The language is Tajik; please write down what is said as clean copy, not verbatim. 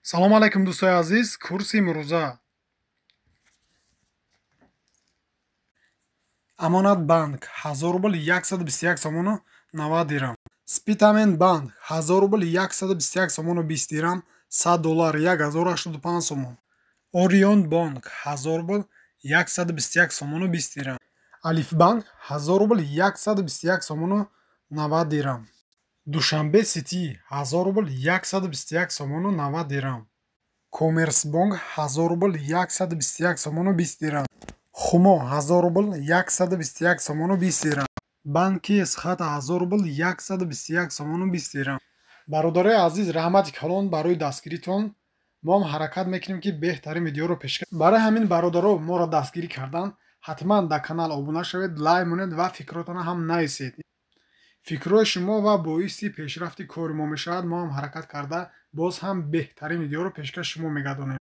Салом алайкум, дӯстои азиз. Курси имрӯза: Амонатбанк 1000 рубл 121 сомону 90 дирам, Спитамен банк 1000 рубл 121 сомону 20 дирам, 100 доллар 1085 сомон, Орион бонк 1000 рубл 121 сомону 20 дирам, Алифбанк 1000 рубл 121 сомону 90 дирам, Душанбе ситӣ 1000 рубл 121 сомону 90 дирам, Коммерсбонк 1000 рубл 121 сомону 20 дирам, Хумо 1000 рубл 121 сомону 20 дирам, Банки Эсхат 1000 рубл 121 сомону 20 дирам. Бародарои азиз, раҳмати калон барои дастгиритон. Мо ҳам ҳаракат мекунем, ки беҳтарин видеоро пешкаш. Барои ҳамин бародаро моро дастгирӣ кардан, ҳатман дар канал обуна шавед, лайк монед ва фикротонро ҳам нависед. Фикрҳои шумо ва боиси пешрафти кори мо мешавад. Мо ҳам ҳаракат карда, боз ҳам беҳтарин видеоро пешкаш шумо мегардонем.